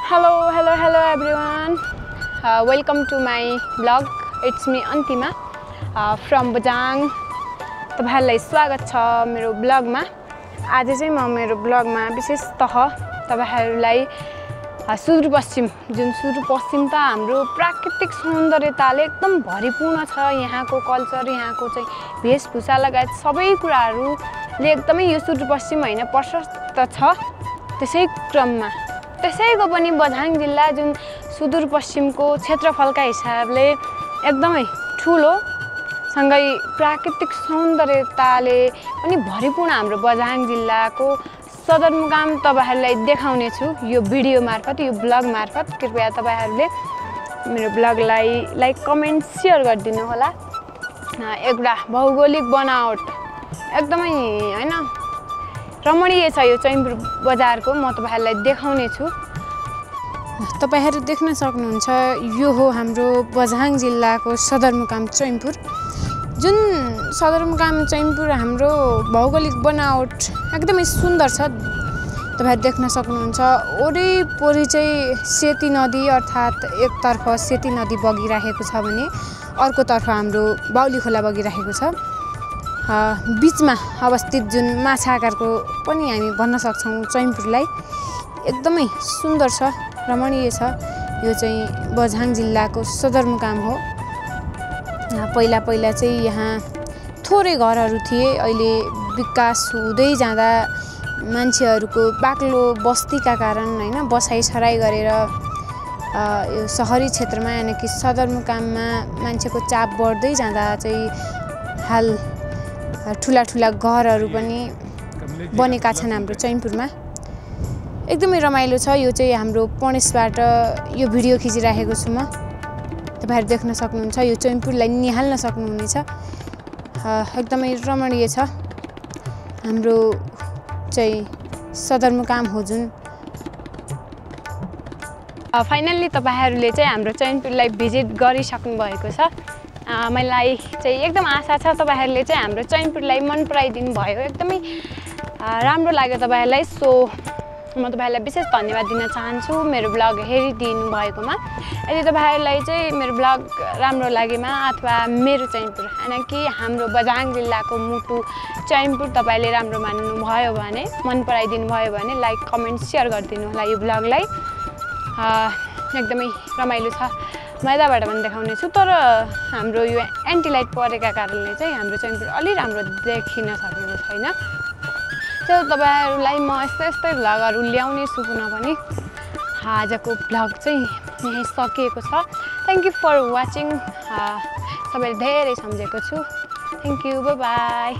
Hello everyone. Welcome to my vlog. It's me Antima from Bajang. तपाईहरुलाई स्वागत छ मेरो ब्लगमा। आज चाहिँ म मेरो ब्लगमा विशेषतः तपाईहरुलाई सुदूरपश्चिम जुन सुदूरपश्चिम त हाम्रो प्राकृतिक सौन्दर्यताले एकदम भरिपूर्ण छ। यहाँको कल्चर, यहाँको चाहिँ वेशभूषा लगायत सबै कुराहरुले एकदमै यो सुदूरपश्चिम हैन प्रशस्त छ। त्यसैको पनि बझाङ जिल्ला जुन सुदूरपश्चिमको क्षेत्रफलका हिसाबले एकदमै ठूलो सँगै प्राकृतिक सौन्दर्यताले पनि भरिपूर्ण हाम्रो बझाङ जिल्लाको सदरमुकाम तपाईहरुलाई देखाउने छु यो भिडियो मार्फत, यो ब्लग मार्फत। कृपया तपाईहरुले मेरो ब्लगलाई लाइक, कमेन्ट, शेयर गरिदिनु होला। एउटा भौगोलिक बनावट एकदमै हैन रमणीय छ यो चैनपुर बजारको, म तपाईहरुलाई देखाउने छु। तपाईहरु देख्न सक्नुहुन्छ यो हो हाम्रो बझाङ जिल्लाको सदरमुकाम चैनपुर। जुन सदरमुकाम चैनपुर हाम्रो भौगोलिक बनावट एकदमै सुन्दर छ। तपाईहरु देख्न सक्नुहुन्छ वरिपरि चाहिँ सेती नदी अर्थात् एकतर्फ सेती नदी बगिरहेको छ भने अर्कोतर्फ हाम्रो बाउली खोला बगिरहेको छ। बीचमा अवस्थित जुन माछा आकारको पनि हामी भन्न सक्छौं चैनपुरलाई, एकदमै सुन्दर छ, रमणीय छ। यो चाहिँ बझाङ जिल्लाको सदरमुकाम हो। पहिला चाहिँ यहाँ थोरै घरहरू थिए। अहिले विकास हुँदै जाँदा मान्छेहरूको बाक्लो बस्तीका कारण हैन बसाइछराई गरेर यो शहरी क्षेत्रमा यानि कि सदरमुकाममा मान्छेको चाप बढ्दै जाँदा चाहिँ हाल ठूला घरहरू पनि बनेका छन् हाम्रो चैनपुरमा। एकदमै रमाइलो छ। यो चाहिँ हाम्रो पणेसबाट यो भिडियो खिचिराखेको छु म। तपाईहरु देख्न सक्नुहुन्छ यो चैनपुरलाई निहाल्न सक्नुहुनेछ। एकदमै रमणीय छ। हाम्रो चाहिँ सदरमुकाम हो जुन। फाइनल्ली तपाईहरुले चाहिँ हाम्रो चैनपुरलाई भिजिट गरिसक्नु भएको छ। मलाई चाहिँ एकदम आशा छ तपाईहरुले चाहिँ हाम्रो चैनपुरलाई मन पराइदिनु भयो। एकदमै राम्रो लाग्यो तपाईहरुलाई। सो म तपाईहरुलाई विशेष धन्यवाद दिन चाहन्छु मेरो ब्लग हेरिदिनु भएकोमा। यदि तपाईहरुलाई चाहिँ मेरो ब्लग राम्रो लागेमा अथवा मेरो चैनपुर हैन कि हाम्रो बझाङ जिल्लाको मुटु चैनपुर तपाईले राम्रो मान्नु भयो भने, मन पराइदिनु भयो भने लाइक, कमेन्ट, शेयर गरिदिनु होला यो ब्लगलाई। एकदमै रमाइलो छ। म यताबाट पनि देखाउने छु, तर हाम्रो यो एन्टी लाइट परेका कारणले चाहिँ हाम्रो चैनपुर अलि राम्रो देखिन सकेको छैन। त्यो तपाईहरुलाई म यस्तै भ्लगहरु ल्याउने छु पुनः पनि। आजको भ्लग चाहिँ यही सकिएको छ। Thank you for watching. सबैले धेरै सम्झेको छु। Thank you, bye by.